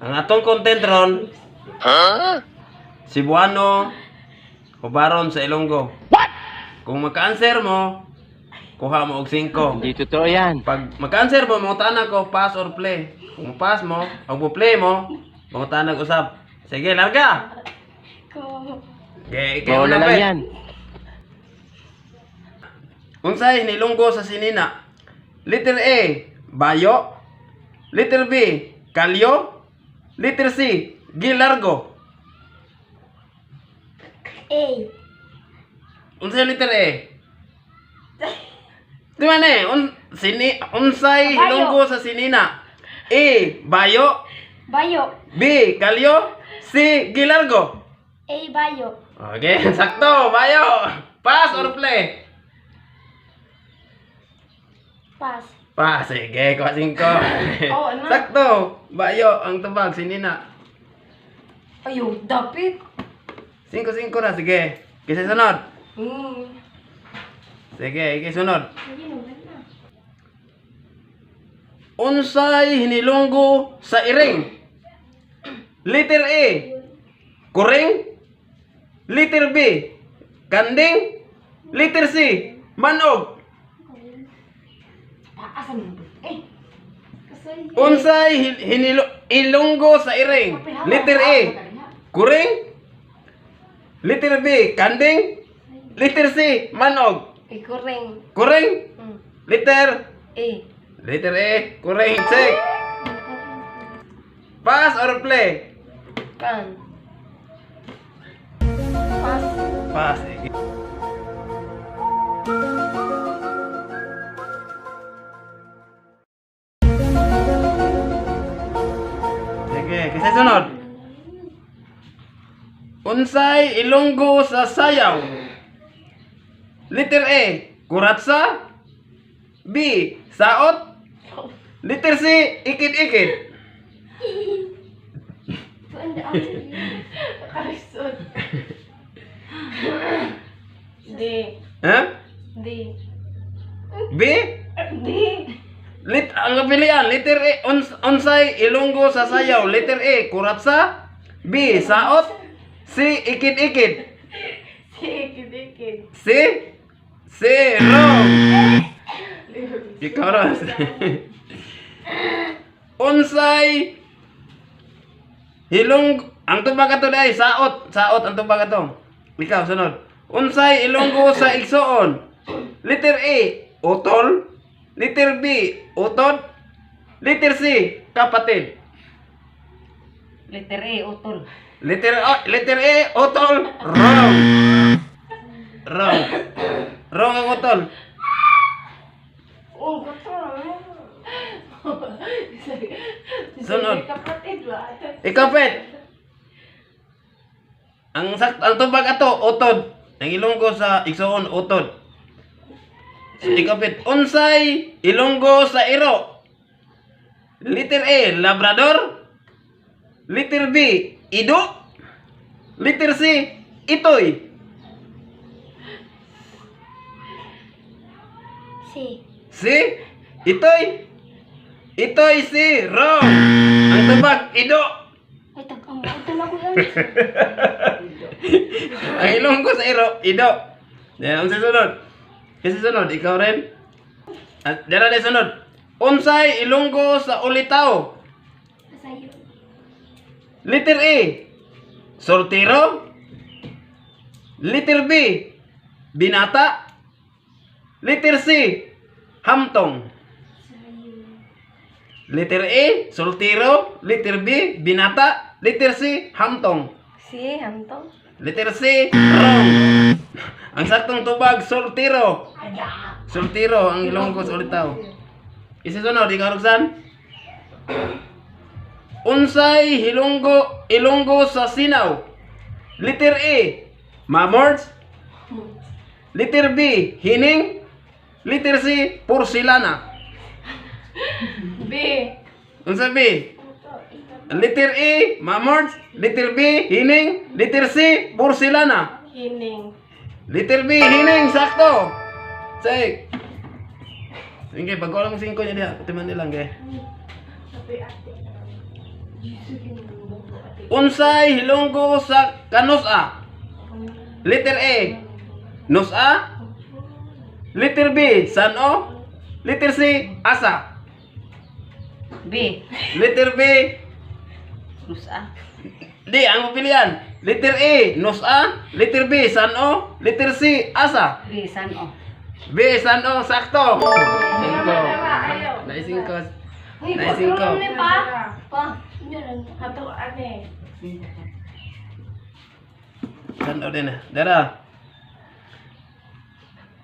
Ang atong content ron, Cebuano, Hubaron sa Ilonggo. What? Kung maka-answer mo, kuha mo og 5. Hindi totoo yan. Pag maka-answer mo, mangutana ko, pass or play. Kung pass mo, o play mo, mangutana ko usab. Sige, larga! Ko. Okay, ikaw Bola na, lang Pet. yan. Unsay hinilunggo sa sinina? Letter A, bayo. Letter B, kalyo. Letter C, gilargo. A. Unsay letter A? Di ba na eh? Unsay Bayo. hilunggo sa sinina? A, bayo. Bayo. B, kalyo. C, gilargo. A bayo. Okay, sakto, bayo. Pass or play? Pass. Pass, sige, kuha singko. Oo, ano? Sakto, bayo ang tubag, sinina. Ayaw, dapit. 5-5 na, sige. Kasi sunod. Sige, ikay sunod. Unsay hinilunggo sa iring? Letter A, kuring. Letter B, kanding. Letter C, manog. Asa mo ba? Eh. Unsay ilonggo sa iring? Letter A, kuring. Letter B, kanding. Letter C, manog. Ay, kuring. Kuring. Letter A. Letter A, kuring. Check. Pass or play? Pan. Pass. Pass. Sige, kasi sunod. Unsay ilonggo sa sayaw? Letter A, kuratsa. B, saot. Letter C, ikid-ikid. Karisod. D. Ha? D. B? D. Ang kapilian, letter A, unsay ilonggo sa sayaw. Letter A, kuratsa. B, saot. C, ikid-ikid. C. Kidikid. C, C, wrong. Ikaw, Ros. Unsay hilong ang tubag ato dai saot, saot ang tubag ato. Ikaw sunod. Unsay ilonggo sa igsoon? Letter A, utol. Letter B, utod. Letter C, kapatid. Letter A, utol. Letter A, letter A, utol. Wrong. Wrong. Wrong ang utol. Oh, utol. Sunod. Kapatid ba? Ikaw, Pet. Ang tubag ato, utod. Ang ilonggo sa igsoon, utod. Ikaw, Pet. Unsay ilonggo sa iro? Letter A, Labrador. Letter B, Ido. Letter C, Itoy. C. C, Itoy. Itoy C, wrong. Ang tubag, Ido. Ay, tag-ang ito na ko yan. Ang ilonggo sa iro, Ido. Yan, ang susunod. Kasi sunod, ikaw rin. At dara na sunod. Unsay ilonggo sa ulitaw? Sayo. Letter A, soltero. Letter B, binata. Letter C, hamtong. Sayo. Letter A, soltero. Letter B, binata. Letter C, hamtong. C, hantong. Letter C, wrong. Ang saktong tubag, soltero. Soltero ang Ilonggo sa ulitaw. Isa sunod, ikaw Roxanne. Unsay hilonggo ilonggo sa sinaw? Letter A, mamords. Letter B, hining. Letter C, porcelana. B. Unsa B? Letter A, mamords. Letter B, hining. Letter C, porcelana. Hining. Letter B, hining, sakto. Check. Sige, pag walang 5 niya diha, timan nilang ge. Unsay Hilonggo sa kanusa? Letter A, nusa. Letter B, sano. Letter C, asa. B. Letter B, Nusa. D, ang pilihan. Letter A, nusa. Letter B, sano. Letter C, asa. B, sano. B, sano, sakto. Singko. Naisingko. Uy, Naisingko. patulong ni pa. Pa. Yun lang. Ato ane. Sano din eh. Dara.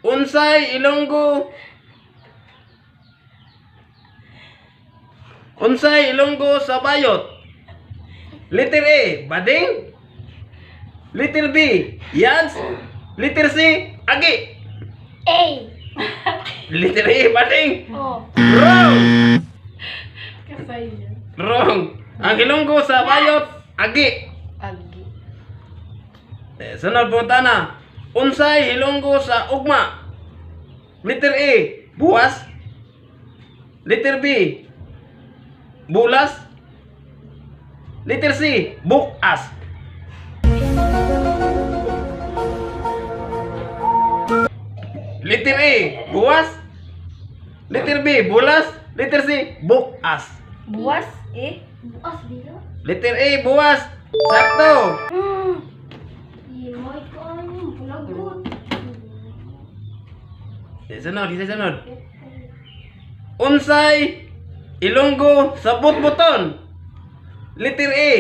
Unsay Ilonggo. Unsay Ilonggo sa bayot? Letter A, bading. Letter B, yans. Letter C, agi. A. Letter A, bading. Oh. Wrong. Kasayo. Wrong. Ang Ilonggo sa bayot, agi. Agi. Eh, sunod po na. Unsay Ilonggo sa ugma? Letter A, buwas. Letter B, bulas. Letter C, bukas. Letter A, buwas. Letter B, bulas. Letter C, bukas. Buwas. E. Bukas dito. Letter A, buwas. Sakto. Imoy ko ano, bulagot. Eh, sunod, isa sunod. Unsay Ilonggo sa butbuton? Letter A,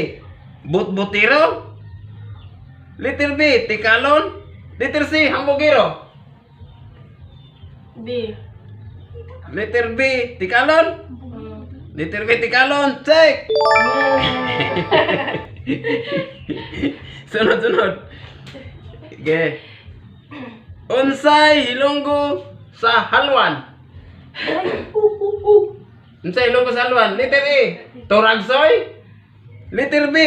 butbutiro. Letter B, tikalon. Letter C, hambugero. B. Letter B, tikalon. Letter B, tikalon. Check. Sunod, sunod. Okay. Unsay Ilonggo sa halwan? Unsay Ilonggo sa halwan? Letter A, toragsoy. Letter B,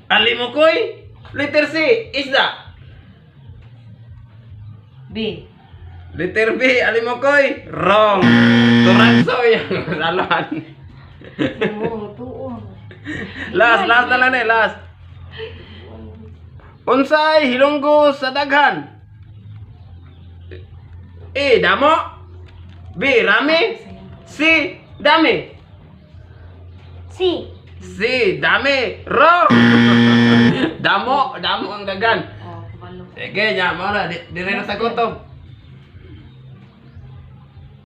alimukoy. Letter C, isda. B. Letter B, alimukoy. Wrong. Toragsoy ang halwan. Oo, tuo. Last, last na lang eh, last. Unsay Hilonggo sa daghan? A. Damo. B. Rami. C. Dami. C. C. Dami. Wrong. Damo, damo ang daghan. Oh, kabalo. Sige, nya mo na di na sa kutob.